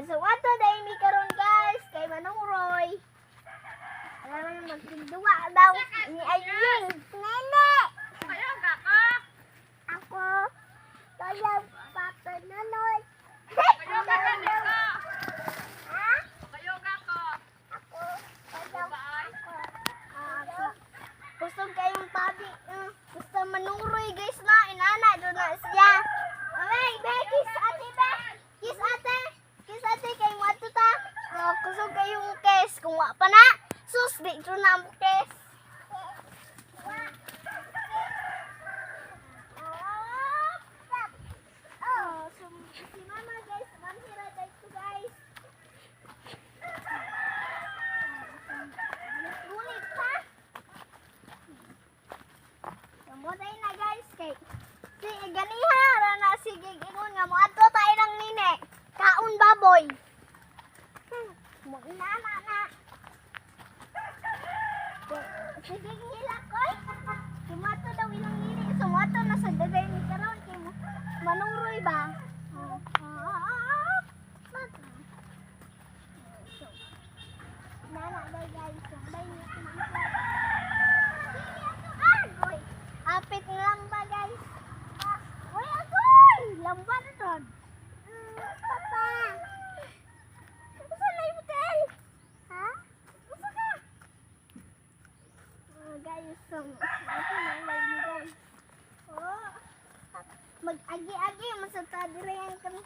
So ato dahil mi karon, guys, kay Manong Roy. Alam mo, magtigduwa daw ni Aying. Nene! Kayo ka ka. Ako, kaya Papa Nonoy. Kayo ka ka ka. Ha? Kayo ka ko. Ako, kaya ako. Ako. Gusto kayong pabi. Gusto manuroy, guys, na. Inana, doon na siya. Ay, be, kiss ate, be. Kiss ate. Kiss ate, kay mo ato ta. Oh, kusog kayong kiss. Kung wa pa na, sus, di ito na ang kiss. Oh, so, si mama, guys, manhira dito, guys. Ngunit pa. Kamuday na, guys, kay si ganiha ra na sige ingon nga mo adto tayo ng nine. Kaon baboy. Mo inana na. Sige hila koy. Sumato daw ilang nini. Sumato na sa daday ni karon kay mo. Manuroy ba? Oh. Ah, so, nana daw, guys. Sabay niya kumain. Agoy! Apit ng lamba, guys. Ah, uy, agoy! Lamba na to. Papa. Usa na yung hotel? Ha? Usa ka? Oh, guys, so, ito na yung live ni guys. Oh. Mag-agi-agi, masata dire ang kami.